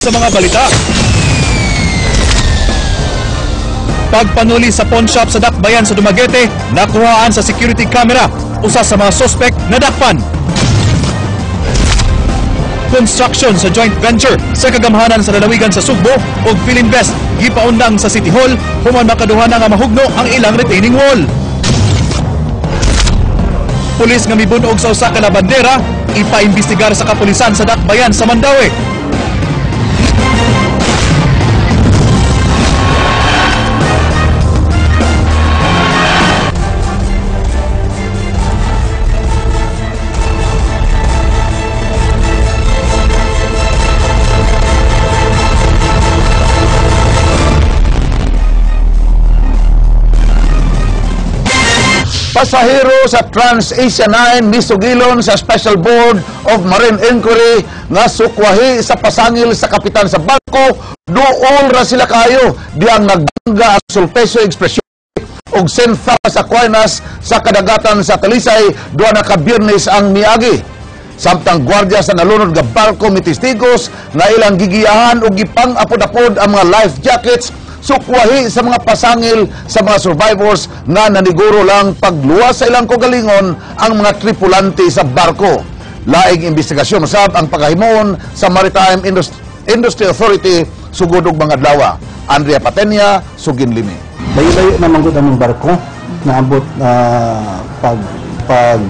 Sa mga balita. Pagpanuli sa pawn shop sa Dakbayan sa Dumaguete, nakuhaan sa security camera, usa sa mga suspek nadakpan. Construction sa joint venture sa kagamhanan sa lalawigan sa Sugbo ug Filinvest gipaundang sa City Hall human makaduha na nga mahugno ang ilang retaining wall. Pulis nga mibunog sa usa ka labandera ipaimbestigar sa kapulisan sa Dakbayan sa Mandaue. Pasahero sa TransAsia 9 misugilon sa Special Board of Marine Inquiry nga sukwahi sa pasangil sa kapitan sa barko, duol ra sila kayo diyang nagbangga ang Sulpicio Express og St. Thomas Aquinas sa kadagatan sa Talisay duha na ka Biyernes ang miagi. Samtang gwardiya sa nalunod nga barko mitestigos nga ilang gigiyahan og gipang-apod-apod ang mga life jackets sukwahi sa mga pasangil sa mga survivors nga naniguro lang pagluwas sa ilang kaugalingon ang mga tripulante sa barko. Laing investigasyon usab ang pagahimon sa Maritime Industry Authority sugod og mga adlaw. Andrea Patenia, Sugin Limi. Layo-layo naman gud among barko naabot pag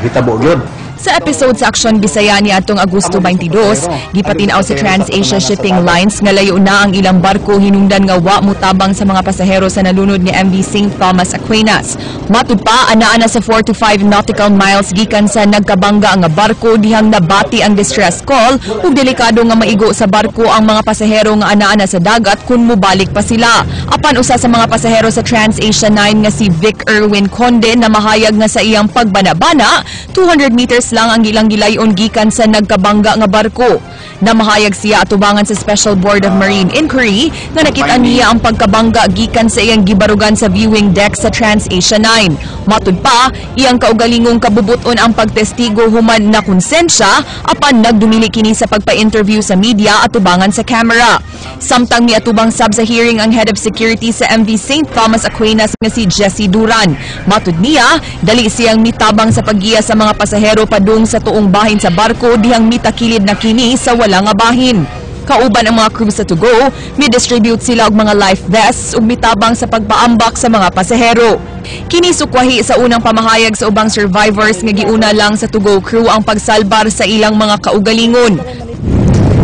hitabo gyud. Sa episode sa Aksyon Bisaya ni atong Agosto 22, gipatinaw sa TransAsia Shipping Lines nga layo na ang ilang barko hinungdan nga wa mutabang sa mga pasahero sa nalunod ni MV St. Thomas Aquinas. Matud pa, anaa na sa 4 to 5 nautical miles gikan sa nagkabangga nga barko dihang nabati ang distress call ug delikado nga maigo sa barko ang mga pasahero nga anaa na sa dagat kung mubalik pa sila. Apan usa sa mga pasahero sa TransAsia 9 nga si Vic Erwin Conde na mahayag nga sa iyang pagbanabana, 200 meters lang ang ilang gilayon gikan sa nagkabangga nga barko. Namahayag siya atubangan sa Special Board of Marine Inquiry na nakita niya ang pagkabangga gikan sa iyang gibarugan sa viewing deck sa TransAsia 9. Matud pa, iyang kaugalingong kabubuton ang pagtestigo human na konsensya apan nagdumili kini sa pagpa-interview sa media atubangan sa camera. Samtang miatubang sab sa hearing ang head of security sa MV St. Thomas Aquinas nga si Jesse Duran. Matud niya, dali siyang mitabang sa paggiya sa mga pasahero padung sa tuong bahin sa barko dihang mitakilid na kini sa wala nga bahin. Kauban ang mga crew sa Tugo, mi-distribute sila og mga life vests ug mitabang sa pagpaambak sa mga pasahero. Kini sukwahi sa unang pamahayag sa ubang survivors nga giuna lang sa Tugo crew ang pagsalbar sa ilang mga kaugalingon.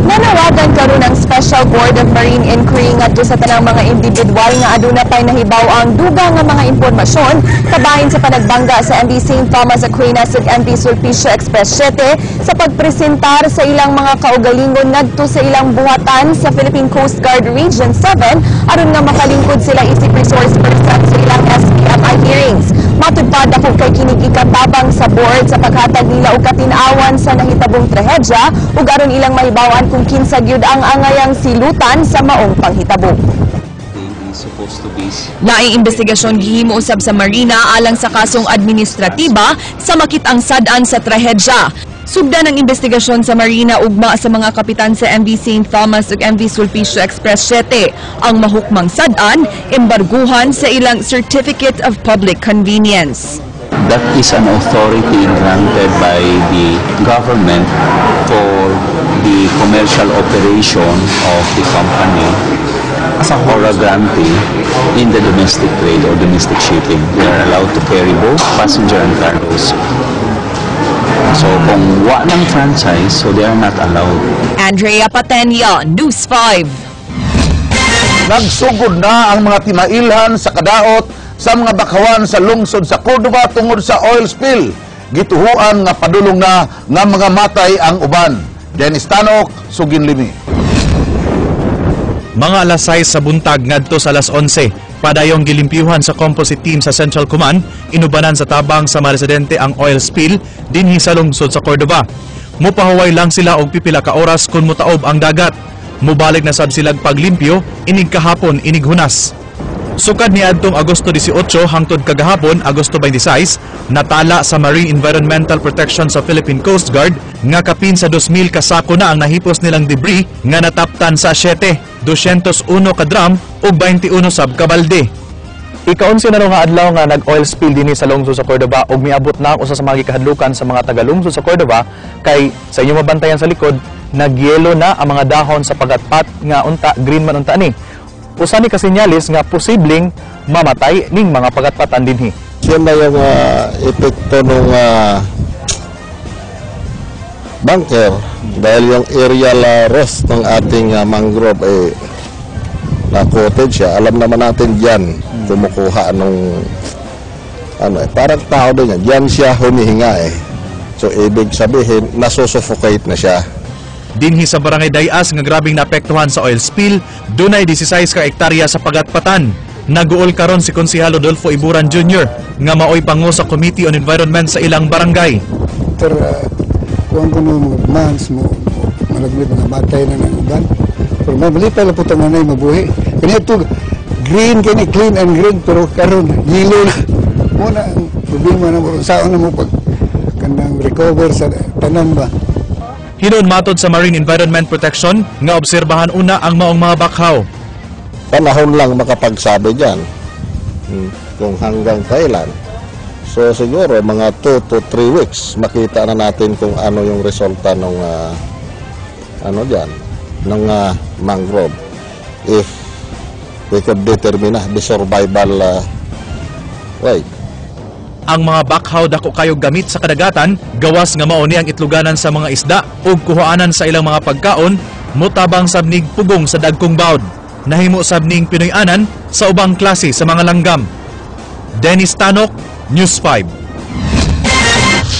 Nanawagan karon ang Special Board of Marine Inquiry ngadto sa tanang mga individual nga aduna pay nahibaw ang dugang nga mga impormasyon kabahin sa panagbangga sa MV St. Thomas Aquinas ug MV Sulpicio Express 7 sa pagpresentar sa ilang mga kaugalingon ngadto sa ilang buhatan sa Philippine Coast Guard Region 7 aron nga makalingkod sila isip resource person sa ilang SBMI hearings. Matud pa, dako kay kinig ikatabang sa board sa paghatag nila og katin-awan sa nahitabong trahedya ug aron ilang mahibaw-an kung kinsa gyud ang angayang silutan sa maong panghitabo. Laing investigasyon gihimo usab sa Marina alang sa kasong administratiba sa makit-ang sad-an sa trahedya. Sugdan ang investigasyon sa Marina ugma sa mga kapitan sa MV St. Thomas ug MV Sulpicio Express 7. Ang mahukmang sad-an, embarguhan sa ilang Certificate of Public Convenience. That is an authority granted by the government for the commercial operation of the company or a grantee in the domestic trade or domestic shipping. They are allowed to carry both passenger and cargoes. So kung wa ng franchise, so they are not allowed. Andrea Patenia, News 5. Nagsugod na ang mga timailhan sa kadaot sa mga bakawan sa lungsod sa Cordova tungod sa oil spill. Gituhuan nga padulong na nga mga matay ang uban. Dennis Tanok, Sugin Limi. Mga alas 6 sa buntag ngadto sa alas 11, padayong gilimpyuhan sa composite team sa Central Command, inubanan sa tabang sa mga residente ang oil spill dinhi sa lungsod sa Cordova. Mupahuway lang sila og pipila ka oras kun mutaob ang dagat. Mubalik na sab silag paglimpyo inig kahapon inig hunas. Sukad niadtong Agosto 18 hangtod kagahapon, Agosto 26, natala sa Marine Environmental Protection sa Philippine Coast Guard nga kapin sa 2,000 ka sako na ang nahipos nilang debris nga nataptan sa 7, 201 ka drum ug 21 sab ka balde. Ika-11 na nga adlaw nga nag-oil spill dinhi sa lungsod sa Cordova ug miabot na ang usa sa mga gikahadlukan sa mga taga-lungsod sa Cordova kay sa inyong mabantayan sa likod, nagyelo na ang mga dahon sa pagatpat nga unta green man unta ni. Usa ni kasenyalis nga posibleng mamatay ning mga pagatpatan dinhi. Yan na yung epekto ng bunker dahil yung aerial rest ng ating mangrove eh na-coated siya. Alam naman natin diyan kumukuha nung ano eh, parang tao din yan. Diyan siya humihinga eh. So ibig sabihin, nasusuffocate na siya. Dinhi sa Barangay Dayas nga grabing naapektuhan sa oil spill, dunay 16 ka ektarya sa pagatpatan. Naguol karon si Konsehal Rodolfo Iburan Jr. nga maoy pango sa Committee on Environment sa ilang barangay. After kuan ko no mga months mo malagmit mga matay na ng uban. Pero may malipay lang po itong nanay mabuhi. Kani ito, green kini, clean and green, pero karon yellow na. Mo na ang problema na mo saan na mo pag kanang recover sa tanan ba. Hinuon matod sa Marine Environment Protection nga obserbahan una ang maong mga bakhaw. Panahon lang makapagsabi dyan kung hanggang kailan. So siguro mga 2 to 3 weeks makita na natin kung ano yung resulta ng ano diyan ng mangrove, if we could determine the survival rate. Ang mga bakhaw dako kayo gamit sa kadagatan, gawas nga mao ni ang itluganan sa mga isda ug kuhaanan sa ilang mga pagkaon, mutabang sab nig pugong sa dagkong bawd. Nahimo sab ning Pinoy-anan sa ubang klase sa mga langgam. Dennis Tanok, News 5.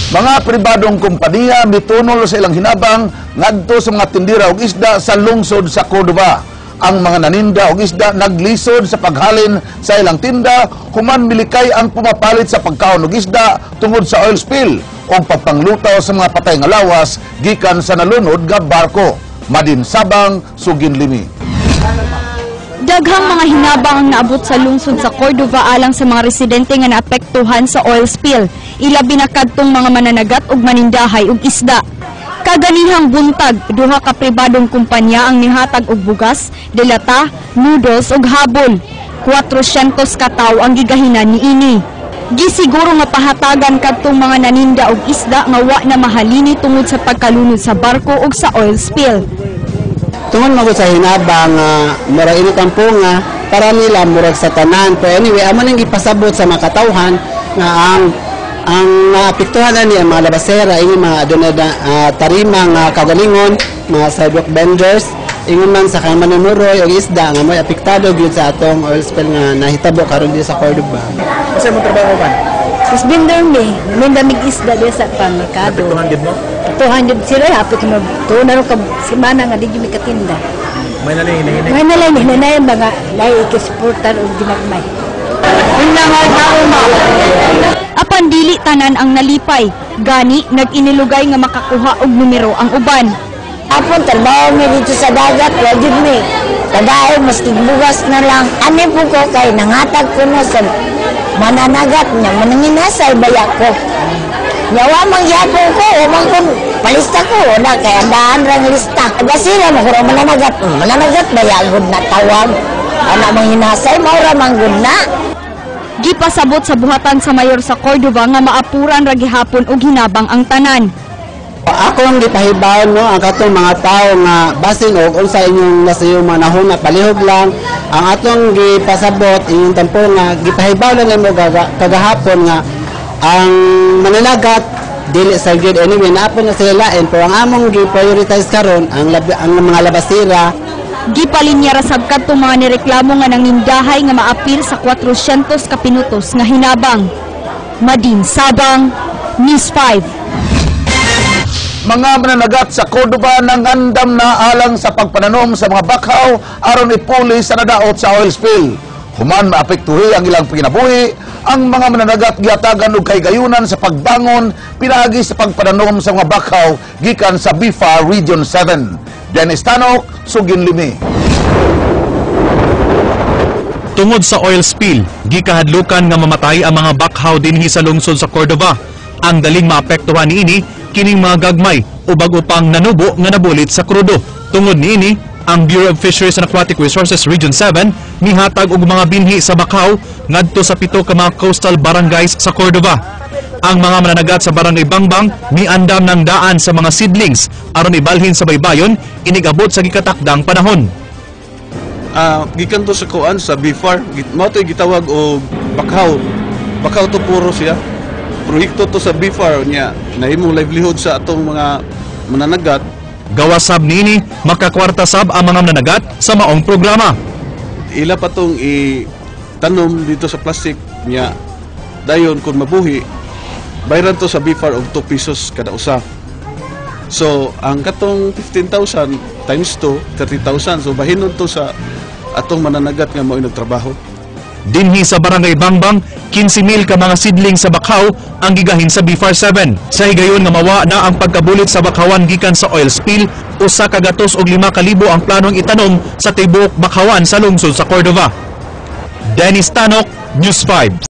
Mga pribadong kompanya mitunol sa ilang hinabang ngadto sa mga tindira og isda sa lungsod sa Cordova. Ang mga naninda og isda naglisod sa paghalin sa ilang tinda human milikay ang pumapalit sa pagkaon og isda tungod sa oil spill o pagpanglutaw sa mga patay nga lawas gikan sa nalunod nga barko. Madin Sabang, Sugin Limi. Daghang mga hinabang ang naabot sa lungsod sa Cordova alang sa mga residente nga naapektuhan sa oil spill. Ilabi na kadtong mga mananagat ug manindahay og isda. Kaganihang buntag, duha ka pribadong kumpanya ang nihatag og bugas, delata, noodles ug habol. 400 ka tawo ang gigahinan niini. Gisiguro nga pahatagan kadtong mga naninda og isda nga wa na mahalini tungod sa pagkalunod sa barko ug sa oil spill. Tungod man gud sa hinabang nga mura ini kampunga para nila murag sa tanan, pero anyway, amo nang gipasabot sa mga katawhan nga ang naapektuhan ani ang mga labasera, ini mga adunay na tarima nga kagalingon, mga sidewalk vendors, ingon man sa kanang manunuroy og isda nga mo'y apektado gyud sa atong oil spill nga nahitabo karon diri sa Cordova. Kasi mo trabaho kan? Mas vendor mi, may damig isda diya sa pan merkado. Gid mo? 200 sila, hapit mo, tuon na rin ka, semana nga di mi katinda. May naling hinahinay. May nalay, hinanayan mga lahi ikisuportan o ginagmay. Apan dili tanan ang nalipay. Gani, nag-inilugay nga makakuha og numero ang uban. Apon, trabaho mi dito sa dagat, wajud mi. Kadaog, maski bugas na lang. Ani po ko kay nangatag ko na sa mananagat niya, mananginasay baya ko. Yawa mang yapon ko, o man ko, palista ko, na kay andaan rang lista. Basila mo ko mananagat, mananagat baya gud na tawag. Ana mang hinasay, maura mang gud na. Gipasabot sa buhatan sa mayor sa Cordova nga maapuran ra gihapon og hinabang ang tanan. Akong gipahibaw no ang katong mga tawo nga basin og unsa inyong nasa iyong mga nahuna, palihog lang ang atong gipasabot inyong tampo nga gipahibaw lang nimo kagahapon nga ang mananagat dili sa gyud. Anyway, naapon na sila lain, pero ang among gi-prioritize karon ang mga labasira. Gipalinya ra sab kadtong mga nireklamo nga nangindahay nga maapil sa 400 ka pinutos nga hinabang. Madin Sabang, News 5. Mga mananagat sa Cordova nangandam na alang sa pagpananom sa mga bakhaw aron ipuli sa nadaot sa oil spill. Human maapektuhi ang ilang panginabuhi, ang mga mananagat giatagan og kahigayunan sa pagbangon pinaagi sa pagpananom sa mga bakhaw gikan sa BFAR Region 7. Dennis Tanok, Sugin Limi. Tungod sa oil spill, gikahadlukan nga mamatay ang mga bakhaw dinhi sa lungsod sa Cordova. Ang daling maapektuhan niini kining mga gagmay o bago pang nanubo nga nabulit sa krudo. Tungod niini, ang Bureau of Fisheries and Aquatic Resources Region 7 mihatag og mga binhi sa bakhaw ngadto sa pito ka mga coastal barangays sa Cordova. Ang mga mananagat sa Barangay Bangbang miandam ng daan sa mga seedlings aron ibalhin sa baybayon inig-abot sa gikatakdang panahon. Gikan to sa kuan sa BFAR, mao to gitawag og bakhaw. Bakhaw to puro siya. Proyekto to sa BFAR niya, nahimong livelihood sa atong mga mananagat. Gawas sab niini, makakwarta sab ang mga mananagat sa maong programa. Ila pa tong i-tanom dito sa plastic niya. Dayon kung mabuhi, bayran to sa BFAR og 2 pesos kada usa. So, ang katong 15,000 times 2, 30,000. So, bahinon to sa atong mananagat nga mao nagtrabaho. Dinhi sa Barangay Bangbang, 15,000 ka mga seedling sa bakhaw ang gigahin sa BFAR 7. Sa higayon nga mawa na ang pagkabulit sa bakhawan gikan sa oil spill, 105,000 ang planong itanom sa tibuok bakhawan sa lungsod sa Cordova. Dennis Tanok, News 5.